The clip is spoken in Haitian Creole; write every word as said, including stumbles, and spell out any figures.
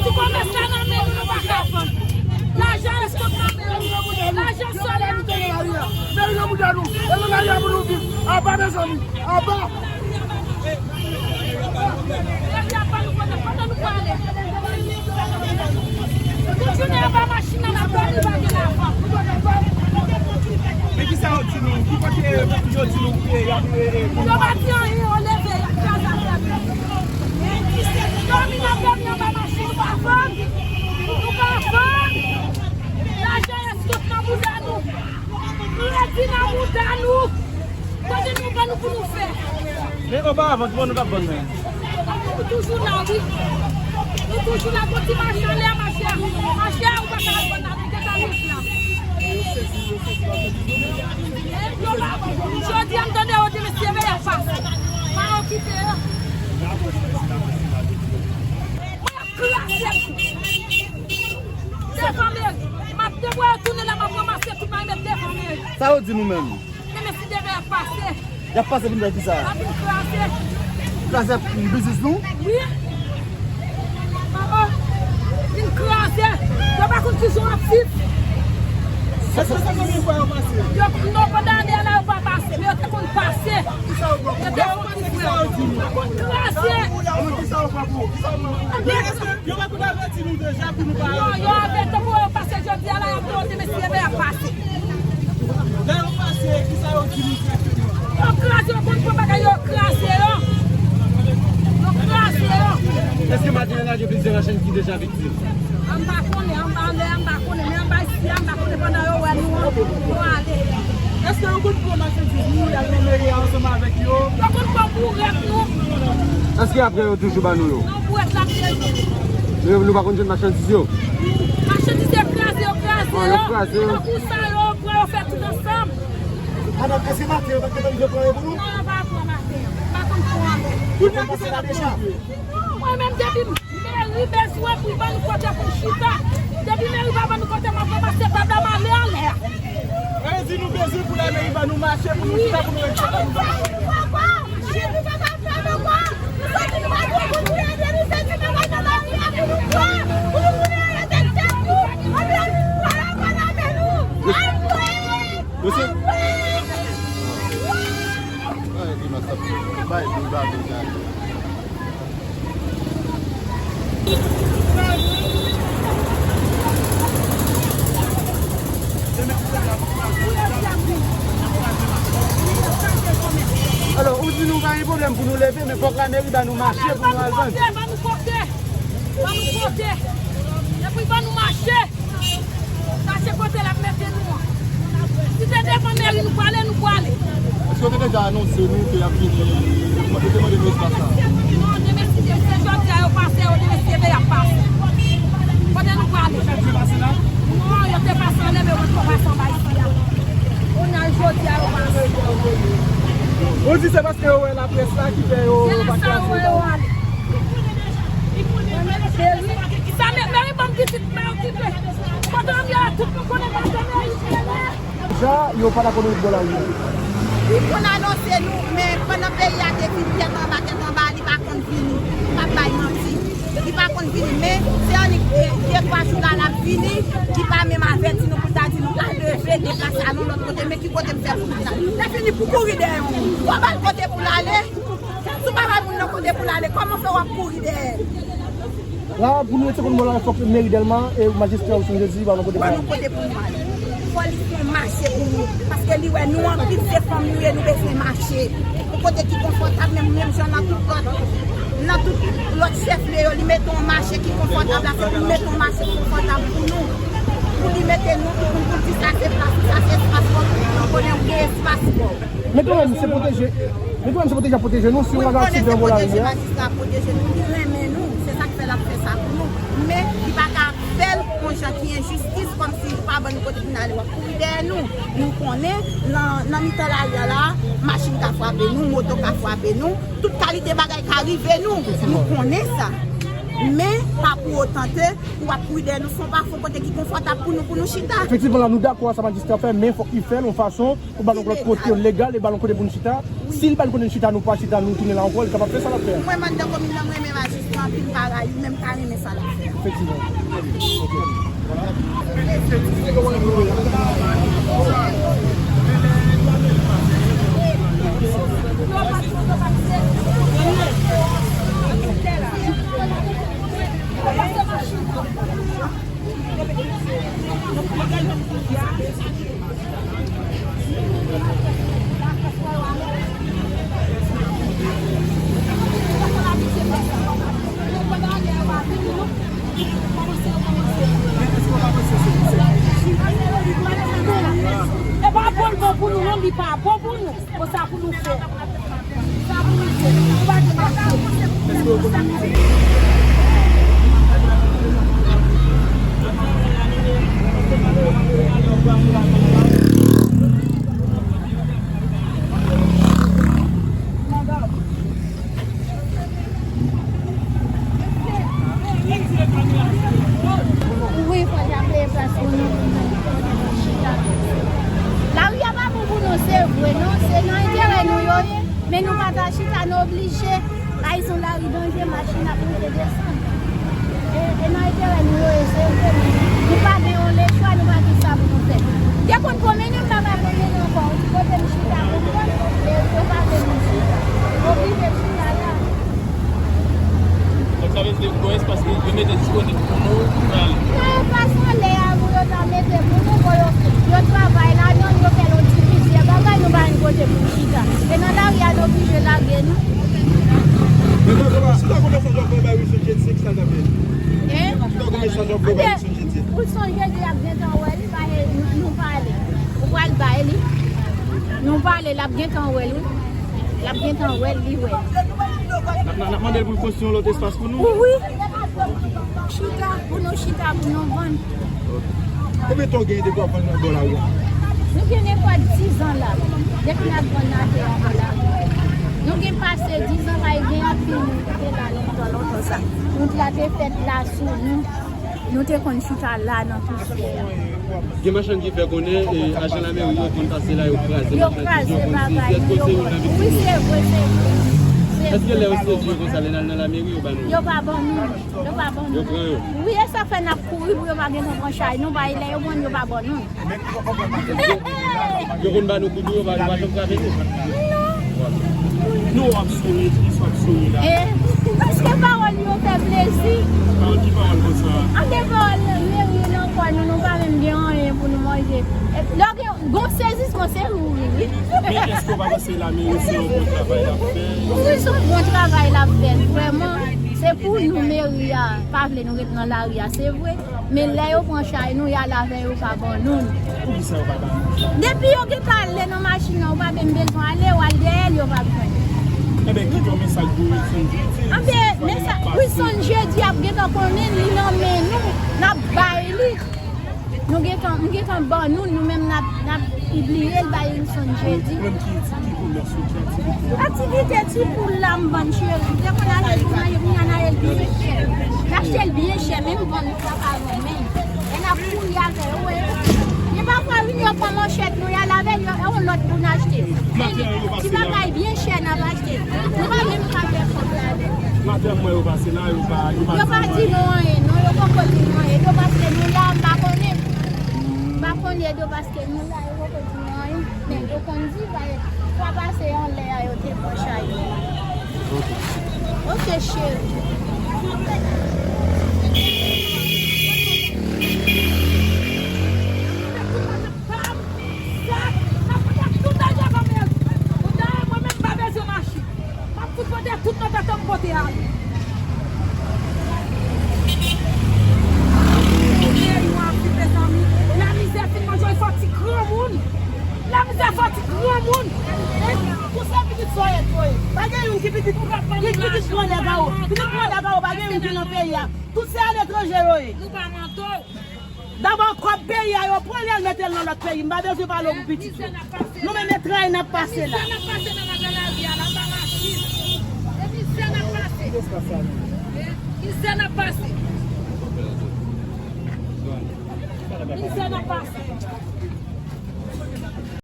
Ti komès la nan men nou, nou pa ka vann. Lajan èskòt nan men nou. Lajan sòl la. Meri nan bouda nou. E nan lari a pou nou viv. Aba, mezanmi. Aba. Meri a ba nou kote, kote nou prale. Tout jounen anba machin nan, n ap dòmi, pa gen lavan. Men ki sa yo di nou? Ki kote yo di nou pou ye? Y ap, e, e, yo pa di anyen, yo leve, y ap kraze afè nou. Dòmi n ap dòmi anba machin, nou pa vann. Nou pa vann. Lajan èskòt nan bouda nou. Kredi nan bouda nou. Kote nou pran nou pou nou fè? Men oparavan, kòman nou t ap vann menm? Nou toujou la, wi. Nou toujou la, gon ti mache anlè, mache a. Mache a, ou pa ka al vann la, nou te ka met la. Jodi a, m tande yo di, mesye, veye ap pase. Pa okipe yo. Mwen ap kraze devan meri. M ap devoye tounen la, m ap ranmase tout bagay, met devan meri. Sa yo di nou menm? Men, men si devè ap pase. Y ap pase vin fè kisa? Y ap vin kraze. Kraze biznis nou? Wi. Oh, oh. Vin kraze. Yo pa konn kijan w ap viv. Èske se konbyen fwa yo pase? Yo, non, pandan ane a la, yo pa pase. Men yo te konn pase. Yo te konn pase. Yo konn kraze. Yo pa konn avèti nou deja pou nou pa... Non, yo avèti pou yo pase jodi a la, y ap monte, mesye, y ap pase. Lè yo pase, kisa yo di nou egzakteman? Yo kraze, yo konn pran bagay, yo kraze yo. Yo kraze yo. Èske maten an la gen plizyè machann ki deja viktim? An m pa konnen, anba anlè a, m pa konnen, men anba isi a, m pa konnen pandan yo wè nou an, yo ale. Èske yo konn pran machandiz nou, y al nan meri a ansanm avèk yo? Yo konn pran bourèt nou. Èske apre yo toujou ba nou yo? Non, bourèt la, m te di. Men nou pa konn jwenn machandiz yo? Machandiz yo kraze, yo kraze yo. Ah, yo kraze yo. Tankou sa yo pran, yo fè tout ansanm. Madanm, èske maten yo pa t gentan rive pran yo pou nou? Non, yo pa pran maten an. M pa konn pran. Yo konn pase la deja. Mwen menm, depi meri bezwen pou ban nou kote pou n chita, depi meri pa ban nou kote, m ap ranmase tab la, m ale anlè a. Sa vle di nou bezwen pou lameri ban nou mache, pou nou chita, pou nou ret chita, pou nou... Mesye. Ay, Grimas ap bay boul ba nou, gade. Alò, ou di nou pa gen pwoblèm pou nou leve, men fòk lameri ba nou mache pou nou al vann. Ban nou kote, ban nou kote. Epi ban nou mache. Sa se kote l ap mete nou an. Si se devan meri nou prale, nou prale. Èske yo te deja anonse nou ke y ap vini? Yo te mande nou espas la? Non, demeside, se jodi a yo pase, yo demeside y ap pase. Kote nou prale? Non, yo te pase anlè, men yo poko pase anba isi a. Kounye a jodi a yo pase. Ou di se paske yo wè laprès la ki fè yo pa kraze? Se lè sa yo wè yo ale. Meri, meri ban m pitit mwen okipe. Kote m ye a, tout moun konnen m ap fè meri. Deja, yo pa dakò nou ret bò lari a. Li konn anonse nou, men pandan peyi a te vin tèt anba, tèt anba, li pa konn vini. M p ap bay manti. Li pa konn vini, men se annik de, de twa jou la l ap vini, li pa menm avèti nou pou l ta di nou ka leve, deplase al yon lòt kote, men ki kote m fè pou vin la? Lè fini pou kouri dèyè yon moun. Fò ba l kote pou l ale. Si w pa bay moun nan kote pou l ale, kòman fè w ap kouri dèyè l? La, pou nou rete konn bò la, fòk meri Dèlma e majistra Wilson Jezi ba nou kote pou nou ale. Ba nou kote pou nou ale. Fò li fè yon mache pou nou. Paske li wè nou anpil, se fanm nou ye, nou bezwen mache. Yon kote ki konfòtab, menm, menm jan nan tout lòt, nan tout lòt chèf li yo, li mete yon mache ki konfòtab la, se pou li mete yon mache konfòtab pou nou. Pou li mete nou, pou, pou, pou di sa se plas, sa se espas, fòk nou konnen ou gen espas. Men kanmenm, se pwoteje, men kanmenm, se pwoteje a pwoteje nou, si yon bagay ap sot devan bò lari a. Majistra ap pwoteje nou, li renmen nou, se sa k fè l ap fè sa pou nou. Men, li pa ka fè l yon jan ki enjistis, kòmsi li pa ban nou kote pou n ale, w ap kouri dèyè nou. Nou konnen, nan, nan mitan lari a la, machin ka frape nou, moto ka frape nou, tout kalite bagay ka rive nou. Nou konnen sa. Men, pa pou otan ke ou ap kouri dèyè nou, fè yon pa fè yon kote ki konfòtab pou nou, pou nou chita. Efektivman, la, nou dakò a sa majistra fè, men fòk li fè l yon fason pou ba nou lòt kote legal e ba nou kote pou nou chita. Si l ba nou kote nou chita, nou pa chita, nou tounen la ankò, li kapab fè sa l ap fè a. Mwen, anndan komin nan, mwen renmen majistra anpil parèy ou, men m pa renmen sa l ap fè a. Efektivman. E pa bon, bon pou nou, non, li pa bon pou nou. Konsa pou nou fè. Sa pou nou fè. Nou pa gen mache. Wi, fò n ap leve plas pou nou, pou nou chita. Lari a pa bon pou nou, se vre, non. Se nan enterè nou yo ye, men nou pa ta chita, nou oblije. Ay, se yon lari danje, machin ap monte desann. E, e nan enterè nou yo ye, se vre, men nou pa gen yon lechwa, nou pa gen sa pou nou fè. M te konn pwomennen, m pa ka pwomennen ankò. Kote m chita, konprann, e yo pa vle nou chita. Oblije chita la. Donk, sa vle di ke yon espas ki yo mete disponib pou nou, pou nou ale. Nan espas anlè a, pou yo ta mete pou nou, pou yo, yo travay ladan l, yo fè l yon ti plizyè bagay, nou pa gen kote pou nou chita. E nan lari a, nou oblije lage nou. Men, si ta konn sa w ap fè bay Wilson Jedi, se ki sa l t ap fè? Hein? Si ta konn sa w ap fè bay Wilson Jedi. Wilson Jedi ap gentan wè li, bay nou, nou pale. Ou pral bay li. Nou pale, l ap gentan wè l, wi. L ap gentan wè l, li wè. N ap, n ap, n ap mande l pou l konstwi yon lòt espas pou nou? Wi. Chita, pou nou chita, pou nou vann. Konbyen tan w gen depi w ap vann nan bò lari a? Nou gen nenpòt dizan la. Depi n ap vann atè a bò lari a. Nou gen pase dizan, pa gen anpil moun ki te la lontan, lontan sa. Wout la te fèt la sou nou. Nou te konn chita la nan pousyè a. Gen machann ki fè konnen, e, ajan lameri yo konn pase la, yo kraze machandiz yo, konn sezi. Èske w se youn nan viktim yo? Wi, se vre, se vre. Se vre. Èske lè yo sezi yo konsa, lè n al nan lameri, yo ba nou? Yo pa ban nou. Yo pa ban nou. Yo pran yo? Wi, e sa fè n ap kouri pou yo pa gentan pran chay nou, paske lè yo pran, yo pa ban nou. Yo konn ba nou kout, yo pa, yo pa janm frape nou. Non. Nou ap souri, tris, w ap souri la. E, paske pawòl yo fè plezi. Pawòl, ki pawòl konsa? Anpil pawòl, meri nan kò nou, nou pa menm gen anyen pou nou manje. E, lè w gen, gon sezisman, se ou, wi. Men èske w pa panse lameri se yon bon travay l ap fè? Wi, se yon bon travay l ap fè, vrèman. Se pou nou, meri a pa vle nou ret nan lari a, se vre. Men lè yo pran chay nou, y al avè yo, pa ban nou l. Poukisa yo pa ba nou? Depi yo gentan ale nan machin nan, ou pa menm bezwen ale, w al dèyè l, yo p ap jwenn. Enben, kite yon mesaj pou Wilson Jedi. Enben, mesaj, Wilson Jedi ap gentan konnen li nan men nou, n ap bay li. Nou gentan, m gentan ban nou l, nou menm n ap, n ap pibliye l bay Wilson Jedi. Ou menm ki, ki komès ou, ki aktivite? Aktivite ti poul la m vann, cheri. M te konn achte l pou Nayel, kounye a Nayel byen chè. L achte l byen chè, men m vann li, sa pa renmen. E n ap kouri avè yo, wi. Men pafwa, vin yo pran manchèt nou, y al avè l, yo, e yon lòt pou n achte. Men ti bagay byen chè n ap achte. Nou pa menm ka fè kòb la avè l. Maten, m wè yo pase la, yo pa, yo pa di nou anyen, non, yo poko di nou anyen. Yo paske nou la, m pa konnen. M pa konnen, yo paske nou la, yo poko di nou anyen. Men yo konn di, fwa pase anlè a, yo te pran chay. Ok, cheri. Sa, n ap pote tout bagay nan men l. Dayè, mwen menm, m pa bezwen machin. M ap fout pote tout nan tèt an, m pote ale. Peyi w ap viv, mezanmi. Lamizè fin manje w, fò ti granmoun. Lamizè fò ti granmoun. Tout se pitit sòyèt yo ye. Pa gen youn ki pitit, ki pitit grandè pa w. Pitit grandè pa w, pa gen youn ki nan peyi a. Tout se aletranje yo ye. Nou pa mantò. Dabò, kòb peyi a, yo pran l, y al mete l nan lòt peyi. M pa bezwen pale w pou pitit yo. Nou menm, e tray n ap pase la. Mizè n ap pase nan lari a la, anba machin. E mizè n ap pase. Mizè n ap pase. Mizè n ap pase.